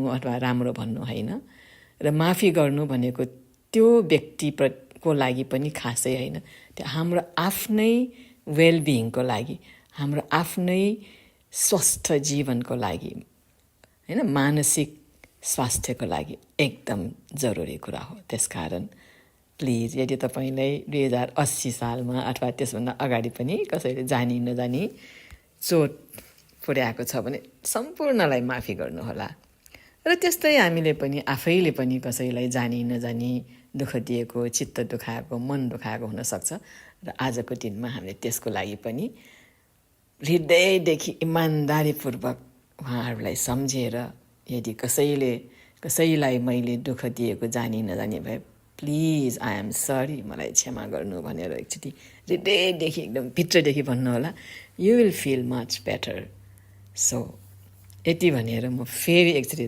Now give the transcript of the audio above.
अथवा राम्रो भन्नु होइन। र माफी गर्नु भनेको त्यो व्यक्तिको लागि पनि खासै होइन, त्यो हाम्रो आफ्नै वेलबिङको लागि, हाम्रो आफ्नै स्वस्थ जीवनको लागि, होइन, मानसिक स्वास्थ्यको लागि एकदम जरुरी कुरा हो। त्यसकारण प्लिज, यदि तपाईँलाई 2080 सालमा अथवा त्यसभन्दा अगाडि पनि कसैले जानी नजानी चोट पुर्याएको छ भने सम्पूर्णलाई माफी गर्नुहोला। र त्यस्तै हामीले पनि आफैले पनि कसैलाई जानी नजानी दुःख दिएको, चित्त दुखाएको, मन दुखाएको हुनसक्छ। र आजको दिनमा हामीले त्यसको लागि पनि हृदयदेखि इमान्दारीपूर्वक उहाँहरूलाई सम्झेर, यदि कसैलाई मैले दुःख दिएको जानी नजानी भए प्लिज आई एम सरी, मलाई क्षमा गर्नु भनेर एकचोटि हृदयदेखि एकदम भित्रदेखि भन्नुहोला। You will feel much better. So यति भनेर म फेरि एकचोटि